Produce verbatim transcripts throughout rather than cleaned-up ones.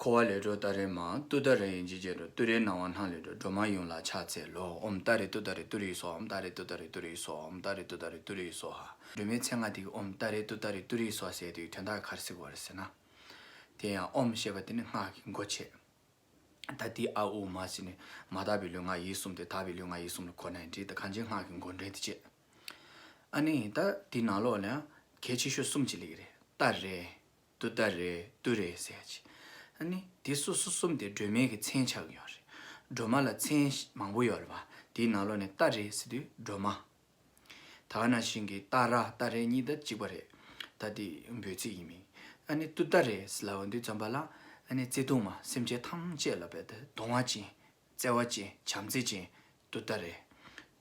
འཁོར་བ་ལས་སྒྲོལ་ཏཱ་རེ་མ། ཏུཏྟཱ་རེ་ཡིན་ཅིང་རྗེས་འགྲོ། ཏུ་རེའི་སྣང་བ་སྣང་ལས་སྒྲོལ། སྒྲོལ་མ་ཡུམ་ལ་ཕྱག་འཚལ་ལོ། ཨོཾ་ཏཱ་རེ་ཏུཏྟཱ་རེ་ཏུ་རེ་སྭཱ་ཧཱ། ཨོཾ་ཏཱ་རེ་ཏུཏྟཱ་རེ་ཏུ་རེ་སྭཱ་ཧཱ། ཨོཾ་ཏཱ་རེ་ཏུཏྟཱ་རེ་ཏུ་རེ་སྭཱ་ཧཱ། སྒྲོལ་མའི་མཚན་སྔགས་དེ་གི་ཨོཾ་ཏཱ་རེ་ཏུཏྟཱ་རེ་ཏུ་རེ་སྭཱ་ཧཱ་ཟེར་དེ་གི་དོན་དག་ག་རེ་ཟེར་དགོས་རེད་ཟེར་ན། དེ་ཡང་ཨོཾ་ཞེས་པ་དེ་ནི་སྔགས་ཀྱི་མགོ་བྱས། ད་དེ་ཨ་ཨུ་མ་ཟེར་ནས་མ་དག་པའི་ལུས་ངག་ཡིད་གསུམ་དེ། དག་པའི་ལུས་ངག་ཡིད་གསུམ་ལ་གོ་ནའི་འགྲིག། ད་གང་ཅི་སྔགས་ཀྱི་མགོ་འདྲེན་དེ་བྱས། ཨ་ནི་ད་དེའི་ནང་ལོགས་ལ་ཡང་གལ་ཆེ་ཤོས་གསུམ་ཅིག་སླེབས་ཀྱི་རེད། ཏཱ་རེ། ཏུཏྟཱ་རེ། ཏུ་རེ་ཟེར་ཡ་ཅིག་ཨ་ནི་དེ་སོ་སོ་གསུམ་དེ་སྒྲོལ་མའི་གི་མཚན་ཆགས་ཀྱི་ཡོད་རེད། སྒྲོལ་མ་ལ་མཚན་མང་པོ་ཡོད་རེད་པ། དེའི་ནང་ལོགས་ནས་ཏཱ་རེ་ཟེར་དུས་སྒྲོལ་མ། ད་ག་ནང་བཞིན་གྱི་ཏཱ་ར་ཏཱ་རེ་གཉིས་ད་གཅིག་པ་རེད། ད་དེ་འབོད་ཚིག་ཡིན་མིན། ཨ་ནི་ཏུཏྟཱ་རེ་ཟེར་ལབ་ཡོང་དུས་ཙམ་པ་ལ། ཨ་ནི་བརྩེ་དུང་མ། སེམས་ཅན་ཐམས་ཅད་ལ་རྦད་དེ་གདུང་བ་ཅན། བརྩེ་བ་ཅན། བྱམས་བརྩེ་ཅན། ཏུཏྟཱ་རེ།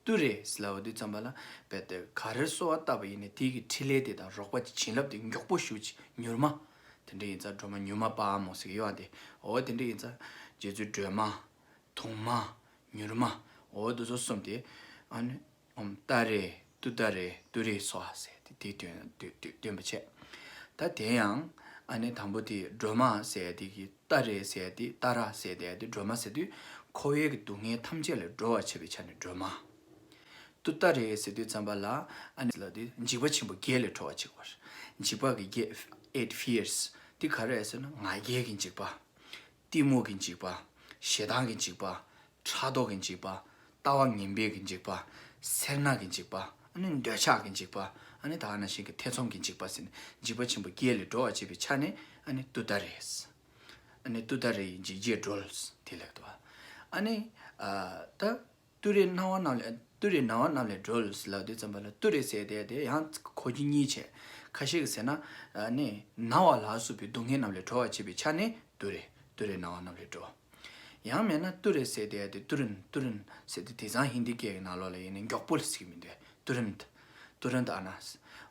ཏུ་རེ་ཟེར་ལབ་ཡོང་དུས་ཙམ་པ་ལ། རྦད་དེ་ག་རེ་གསོལ་བ་བཏབ་པ་ཡིན་ནའི་དེ་གི་འཕྲིན་ལས་དེ་དང་རོགས་པ་བྱིན་རླབས་དེ་མགྱོགས་པོ་ཞེ་པོ་ཅིག་མྱུར་མ། དེ་འདྲ་ཡིན་ཙང་སྒྲོལ་མ་མྱུར་མ་དཔའ་མོ་ཟེར་གྱི་ཡོད་པ་དེ། འོ་དེ་འདྲ་ཡིན་ཙང་རྗེ་བཙུན་སྒྲོལ་མ། དུང་མ། མྱུར་མ། འོ་དེ་ཚོ་གསུམ་དེ། ཨ་ནི་ཨོཾ་ཏཱ་རེ། ཏུཏྟཱ་རེ། ཏུ་རེ་སྭཱ་ཧཱ་ཟེར་ཏེ་དེའི་དོན་དོན་དོན་དོན་པ་བྱས། ད་དེ་ཡང་ཨ་ནི་དང་པོ་དེ་སྒྲོལ་མ་ཟེར་ཡ་དེ་གི་ཏཱ་རེ་ཟེར་ཡ་དེ། ཏཱ་ར་ཟེར་ཡ་དེ། སྒྲོལ་མ་ཟེར་དུས་འཁོར་བའི་གི་སྡུག་བསྔལ་ཐམས་ཅད་ལས་སྒྲོལ་བར་བྱེད་པའི་ཆ་ནས་སྒྲོལ་མ། ཏུཏྟཱ་རེ་ཟེར་དུས་ཙམ་པ་ལ། ཨ་ནི་ལ་དེ་འཇིགས་པ་ཆེན་པོ་བརྒྱད་ལས་སྒྲོལ་བར་བྱེད་པ། འཇིགས་པ་གི་བརྒྱད། Eight fears། དེ་ག་རེ་ཟེར་ན། ང་རྒྱལ་གྱི་འཇིགས་པ། གཏི་མུག་གི་འཇིགས་པ། ཞེ་སྡང་གི་འཇིགས་པ། ཕྲག་དོག་གི་འཇིགས་པ། ལྟ་བ་ངན་པའི་གི་འཇིགས་པ། སེར་སྣ་གི་འཇིགས་པ། ཨ་ནི་འདོད་ཆགས་ཀྱི་འཇིགས་པ། ཨ་ནི་ད་ག་ནང་བཞིན་གྱི་ཐེ་ཚོམ་གྱི་འཇིགས་པ་ཟེར་ནས་འཇིགས་པ་ཆེན་པོ་བརྒྱད་ལས་སྒྲོལ་བར་བྱེད་པའི་ཆ་ནས་ཨ་ནི་ཏུཏྟཱ་རེ། ཨ་ནི་ཏུཏྟཱ་རེ་ཡིས་འཇིགས་བརྒྱད་སྒྲོལ། དེ་ལབ་འདུག་ཨ་ནི་ཨ་ད་ཏུ་རེ་སྣང་བ་རྣམས་ལས། ཏུ་རེ་སྣང་བ་རྣམས་ལས་སྒྲོལ་ལབ་དུས་ཙམ་པ་ལ། ཏུ་རེ་ཟེར་དེ་དེ་ཡང་གོ་རྒྱུ་གཉིས་བྱས། ཁ་ཤས་ཀྱིས་ཟེར་ན། ཨ་ནི་ན་བ་ལ་སོགས་པའི་སྡུག་བསྔལ་རྣམས་ལས་སྒྲོལ་བར་བྱེད་པའི་ཆ་ནས་ཏུ་རེ། ཏུ་རེ་སྣང་བ་རྣམས་ལས་སྒྲོལ། ཡང་མིན་ན་ཏུ་རེ་ཟེར་དེ་དེ་ཏུ་རན། ཏུ་རན་ཟེར་དེ་དེང་སང་ཧིན་དི་སྐད་ཀྱི་ནང་ལོགས་ལ་ཡིན་ན་མགྱོགས་པོ་ལ་ཟེར་གྱི་མི་འདུག་ཏུ་རན་ཏུ། ཏུ་རན་ཏུ་ཨ་ན།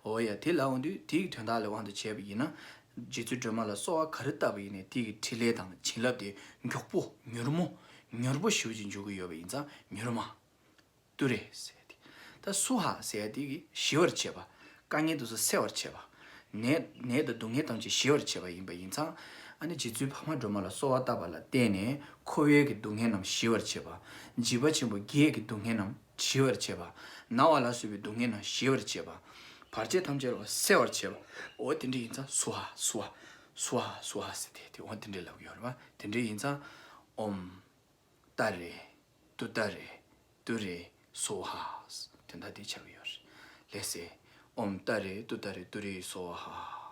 འོ་ཡ། དེ་ལབ་ཡོང་དུས་དེའི་དོན་དག་ལ་དབང་དུ་བྱས་པ་ཡིན་ན། རྗེ་བཙུན་སྒྲོལ་མ་ལ་གསོལ་བ་ག་རེ་བཏབ་པ་ཡིན་ནའི་དེ་གི་འཕྲིན་ལས་དང་བྱིན་རླབས་དེ་མགྱོགས་པོ་མྱུར་མོ་མྱུར་པོ་ཞེ་པོ་ཅིག་འཇུག་གི་ཡོད་པ་ཡིན་ཙང་མྱུར་མ། ཏུ་རེ་ཟེར་ཏེ། ད་སྭཱ་ཧཱ་ཟེར་ཏེ་གི་ཞི་བར་བྱེད་པ། དཀའ་ངལ་དེ་ཚོ་སེལ་བར་བྱེད་པ། ནད་ནད་དང་སྡུག་བསྔལ་ཐམས་ཅད་ཞི་བར་བྱེད་པ་ཡིན་པ་ཡིན་ཙང་། ཨ་ནི་རྗེ་བཙུན་འཕགས་མ་སྒྲོལ་མ་ལ་གསོལ་བ་བཏབ་པ་ལ་བརྟེན་ནས་འཁོར་བའི་གི་སྡུག་བསྔལ་རྣམས་ཞི་བར་བྱེད་པ། འཇིགས་པ་ཆེན་པོ་བརྒྱད་ཀྱི་སྡུག་བསྔལ་རྣམས་ཞི་བར་བྱེད་པ། ན་བ་ལ་སོགས་པའི་སྡུག་བསྔལ་རྣམས་ཞི་བར་བྱེད་པ། བར་ཆད་ཐམས་ཅད་ལ་སེལ་བར་བྱེད་པ། འོ་དེ་འདྲ་ཡིན་ཙང་སྭཱ་ཧཱ་སྭཱ་ཧཱ་སྭཱ་ཧཱ་སྭཱ་ཧཱ་ཟེར་ཏེ་དེ་འོ་དེ་འདྲ་ལབ་ཀྱི་ཡོད་རེད་པ། དེ་འདྲ་ཡིན་ཙང་ཨོཾ་ཏཱ་རེ། ཏུཏྟཱ་རེ། ཏུ་རེ་སྭཱ་ཧཱ། དོན་དག་དེ་ཆགས་ཀྱི་ཡོད་རེད། ལགས་སེ། ཨོཾ་ཏཱ་རེ་ཏུཏྟཱ་རེ་ཏུ་རེ་སྭཱ་ཧཱ།